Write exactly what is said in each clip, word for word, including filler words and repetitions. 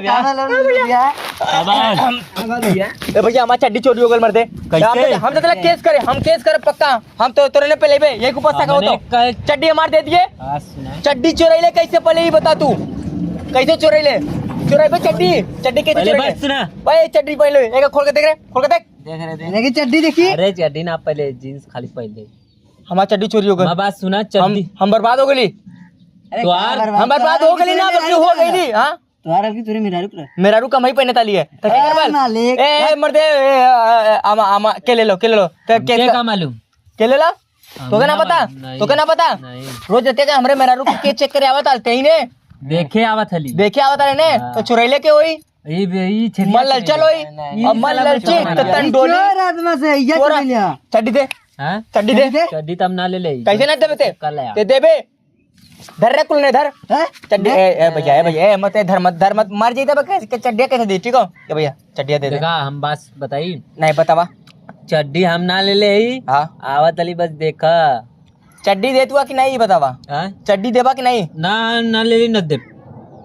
भैया। ए भैया, हमार चड्डी चोरी हो गल मर्दे। कैसे? हम तो, हम तो तेला केस करे, हम केस करे पक्का। हम तो तोरे ने पे लेबे, यही के ऊपर शक हो तो। चड्डी हमार दे दिए। चड्डी चोरैले कैसे पहले ही बता तू। कैसे चोरैले? चोरैबे चड्डी, चड्डी कैसे चोरैले? भाई चड्डी पहले, एक खोल के देख रे, खोल के देख। देखी चड्डी देखी। अरे चड्डी ना पहले, जींस खाली पहले। हमार चड्डी चोरी हो गई। हमार बात सुना, चड्डी। हम बर्बाद हो गई। तो यार, हम बर्बाद हो गई ना, बल्कि हो गई नी, हाँ? तोहार हल्की तोरे मेहरारू के रहे। मेहरारू कम ही पहने ताली है। तो के अरे करबल? मालिक। ए, ए, मर्दे, ए, ए, ए, आमा, आमा, के ले लो, के ले लो। तो के हमके का मालूम? के ले ला? हम तोके ना ना पता? मालूम, नहीं, तोके ना पता? नहीं। रोज देते का हमरे मेहरारू के चेक करे आवत आलते ही ने। देखे आवत हली। देखे आवत आले ने? हाँ। तो चुरैले के होई? ई बे-, ई छेरिया मन ललचल होई? नहीं, अब मन ललची, तो तन डोली। चोर आत्मा से, ये चोर चुरैलिया। चड्डी दे। हाँ? चड्डी दे। चड्डी दे। चड्डी तब ना ले ले। कैसे ना देबे ते? कल आया। ते देबे। धर रे कुल ने धर। हैं? चड्डी, हैं? ए, ए, भैया, ए, भैया, ए, मत, ए, धर मत, धर मत, मर जइते बा, कैसे, के चड्डिया कैसे दे, ठीक हो? ए भैया, चड्डिया दे दे। देखा, हम बात बताई। नहीं, बतावा। चड्डी हम ना ले ले ही। हाँ। आवत अली बस देखा। चड्डी दे तू कि नहीं, बतावा। हाँ? चड्डी देबा कि नहीं? ना, ना ले ली, न देब।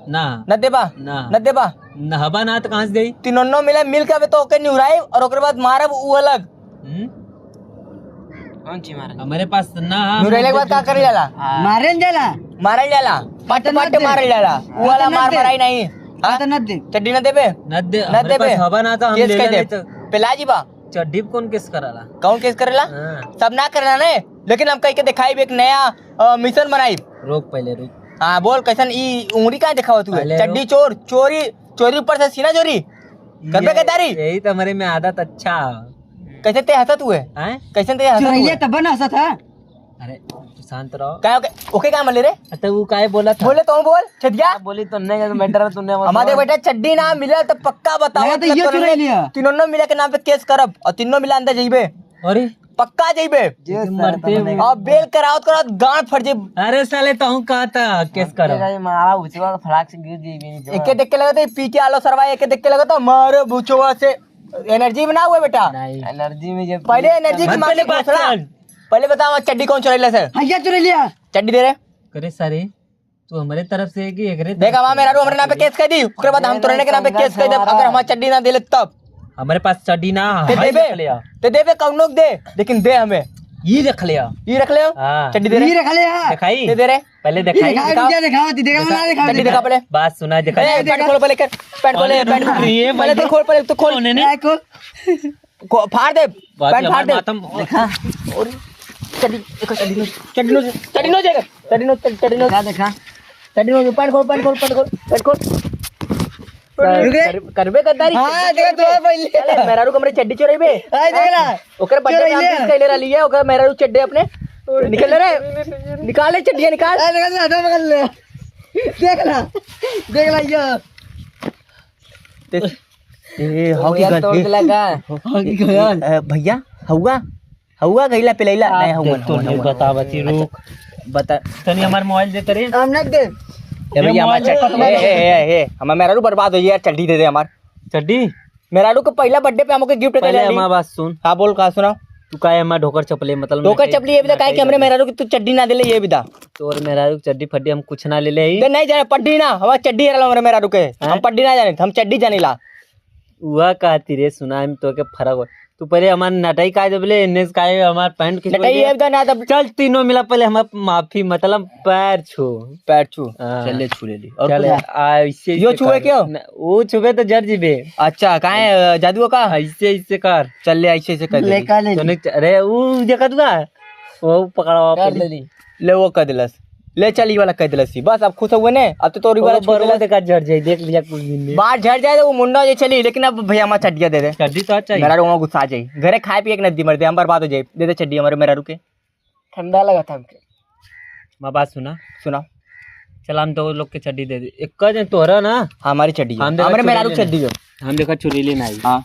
ना। न देबा? ना। न देबा? न हबा ना तो कहाँ से देई? तीनों मिले, मिल के अबे तो ओके निहुराई और ओकरे बाद मारब ऊ अलग। हम्म? कौन ची मारल? हमरे पास ना, हम निहुरैले के बाद का करल जाला? हाँ। मारल जाला। मारल जाला। पट पट मारल जाला। ऊ वाला मार मराई नहीं। हाँ? तो न दे। चड्डी न देबे? न दे, न हमरे देबे? पास हवा ना तो हम केस ले कर दे। लेते। पेला जी बा। चड्डी पे कौन केस कराला? कौन केस करेला? हाँ। सब ना करेला ने, लेकिन हम कह के दिखाई एक नया, अ, मिशन बनाई। रोक पहले, रोक। हाँ, बोल, कैसन ई उंगली का दिखावत हुए? पहले चड्डी रोक। चोर, चोरी, चोरी ऊपर से सीना चोरी। करबे ये, के तारी? यही तो हमरे में आदत अच्छा है। कैसे ते हंसत हुए? हैं? कैसे ते हंसत चुरैया हुए? तब ना हंसत है। अरे, तू शांत रहो। का ओके, ओके का मले रे? अरे, वो काहे बोला था? बोले तो बोल, छेदिया। क्या बोली तो नहीं, मैटर तूने हमारे बेटा चड्डी ना मिले तो पक्का बताओ, लगा तो ये चुरा लिया। तीनों मिले के नाम पे केस करब और तीनों मिला अंदर जइबे। अरे। पक्का जइबे। ये मरते हुए। अब बेल करावत करावत गांड फट जइबे। अरे साले, तहूँ कहा था केस करब। मारा उचवा फड़ाक से गिर जइबे। एके देख के लगत है, पी के आलो सरवा, एके देख के लगत है, मारो बुचवा से। एनर्जी में ना हुए बेटा। नहीं। एनर्जी में जब पहले एनर्जी की मत मांग पहले के बात घोषणा। कर। पहले बताओ, चड्डी कौन चुरैले सर? भैया चुरैलिया। चड्डी दे रे। करे सारे, तू हमरे तरफ से है कि एकरे देख, तरफ अब से? मेहरारू हमरे नाम पे केस कर दी, ओकरे बाद हम तोरे के नाम पे केस कर देब, अगर हमार चड्डी ना देले तब। हमरे पास चड्डी ना ते है, देबे, रख ले आ। ते देबे कौनो के दे, लेकिन दे हमें। ई रख ले आ। ई रख ले हो? हाँ। चड्डी दे रे। ई रख ले आ। दिखाई? ते दे रे। पहले ई दिखाई। दिखाओ, दिखाओ। दिखाओ, दिखाओ, दिखाओ, दिखाओ, दिखाओ, दिखाओ। चड्डी दिखा पहले। बात सुना, दिखा। ए, पैंट खोल पहले कर। पैंट खोले, अरे पैंट रुक रही है, पहले तो भाई। खोल पहले, तो खोल। कौन है ने? को-, फाड़ दे। बात पैंट ये फाड़ दे। हमारे मातम। देखा। और चड्डी, देखो, चड्डी नो, चड्डी नो, चड्डी नो, चड्डी नो, चड्डी नो। देखा, देखा। चड्डी नो, पैंट खोल, पैंट खोल, पैंट खोल, पैंट खोल। रुक रे। कर-, करबे गद्दारी। हाँ, देखा, तू पहले। अरे, मेहरारू कमरे चड्डी चोरैबे। हाँ, देख ला। ओकर बर्थडे पे हम चोरैले। Wish कैले रहली है, ओकर मेहरारू चड्डी अपने निकल रे। निकाल ले चड्डिया, निकाल। हाँ, देखा, देखा, देखा, पकड़ ले। देख ला। देख ला, ये। ते-, ए, हो गया, तोड़ दिला का? हो गया। ए, भैया, हउआ, हउआ गइला पिलैला? आ, नहीं, हउआ, देख, तो हउआ, नहीं हउआ। बतावत ही, रुक। अच्छा, बता। तनी हमार मोबाइल दे तरे। हम नहीं दे। ए भैया, हमार mobile दे, ए, ए, ए, ए, हमार मेहरारू बर्बाद हो जाई यार, चड्डी दे दे हमार। चड्डी? मेहरारू के पहला बर्थडे पे हमके गिफ्ट पहले कैले हमार बात सुन। हाँ, बोल, का सुना? तू काहे हमार ढोकर चपले, मतलब, ढोकर चपली ये भी तो काहे कि हमरे मेहरारू के तू चड्डी ना देले, ये भी दा। तोर मेहरारू के चड्डी फड्डी हम कुछ ना लेले ही। ते नहीं जाने पड्डी ना, हमार चड्डी रहल हमरे मेहरारू के। हैं? हम पड्डी ना जाने, हम चड्डी जाने ला। उहा कहती रे, सुना, हम तोके फरक हो। तू पहले हमार नटाई काहे दबले, एन्ने से काहे हमार पैंट खींच नटाई दे। ये बता ना तब। चल, तीनों मिला, पहले हमार माफी, मतलब, पैर छू। पैर छू। हाँ। चल, ले, छू ले ली। और चल, कुछ? आ, इससे, यो इससे छुए कर। क्यों? न, वो छुबे तो जर जीबे। अच्छा, काहे, अ, जादू का? ऐसे, ऐसे कर। चल, ले, ऐसे, ऐसे कर ले, ले। का ले तूने ली? च-, अरे, वो देखा तू का? वो पकड़ा हुआ कर पहले। ले ली। ले, वो कर दिलस। ले चल, ई वाला कह देलस ही। बस, अब खुश हुए ने, अब तो तोरी वाला ओ, छूट बरोबर देलस। देखा झड़ जाई, देख लिया कुछ दिन में। बाहर झड़ जाए तो वो मुंडा जे चली, लेकिन अब भैया हमार चड्डिया दे दे। चड्डी तो चाहिए। मेहरारू गुस्सा आ जाई। घरे खाए पिए के नदी मर दे, हम बर्बाद हो जाए। दे दे चड्डी हमारे मेहरारू के। ठंडा लगा था हमके। मैं बात सुना। सुना। चल, हम तो लोग के चड्डी दे दे। एक का जन तोहरा ना। हमारी चड्डी है। हम देखा हमारे मेहरारू चुरैले चड्डी है। हम देखा चुरैले ना आई। हाँ।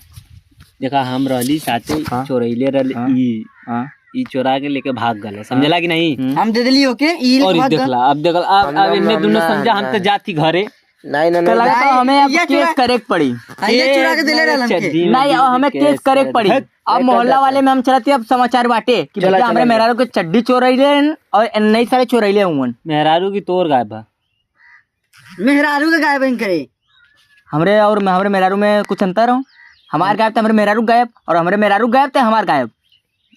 देखा, हम रहली साथे, हाँ। चोरैले रहली हाँ। ई। हाँ। ई चोरा के लेके भाग गल, समझला कि नहीं? हम्म। हम दे देली ओके, ई और लेके ई भाग गल। देखला, अब देखला, अब, हम अब ना, इनने हम दोनों ना, समझा, हम ना। तो जाती घरे। नहीं, नहीं, तो नहीं। लगता है हमें अब ये केस चुरा करे के पड़ी। हाँ, ये चुरा के देले रहल हमके। चड्डी में नहीं, अब हमें केस करे के पड़ी। हट। अब मोहल्ला वाले में हम चलत ही, अब समाचार बाटे कि चला, भैया, हमरे चला। मेहरारू के चड्डी चोरैले हैं और नहीं सारे चोरैले हुवन। मेहरारू की तोर गायब बा। मेहरारू के गायब हैं करे। हमरे और हमरे मेहरारू में कुछ अंतर हो? हमार गायब ते हमरे मेहरारू गायब, और हमरे मेहरारू गायब ते हमार गायब।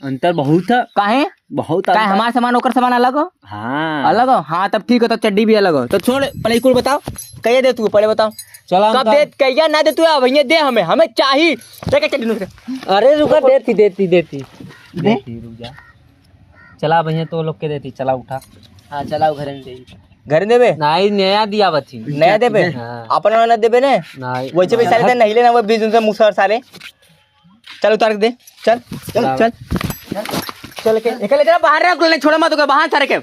अंतर बहुत है। काहे? बहुत काहे अंतर। हमार सामान ओकर सामान अलग हो? हाँ। अलग हो? हाँ, तब ठीक हो, तो चड्डी भी अलग हो। तो छोड़, पहले कुल बताओ, कहिए दे तू, पहले बताओ। चला हम कब तो दे, कहिया ना दे तू, अब ये दे हमें, हमें चाही। दे के चड्डी निकाल। अरे रुका, देती, देती, देती। दे। देती, रुक जा। चला भैया, तो लोग के देती, चला उठा। हाँ, चलाओ घरे में दे। घरे देबे? नहीं, नया दिया बथी। नया देबे? हाँ। अपन वाला देबे ने? नहीं। वैसे भी साले नहीं। ते नहीं लेना, वो बीस दिन से मुसहर साले। चल उतार के दे। चल, चल, चल। चल के, एके ले चला बाहर रे, नहीं छोड़ा मत ओके, बाहर सारे के।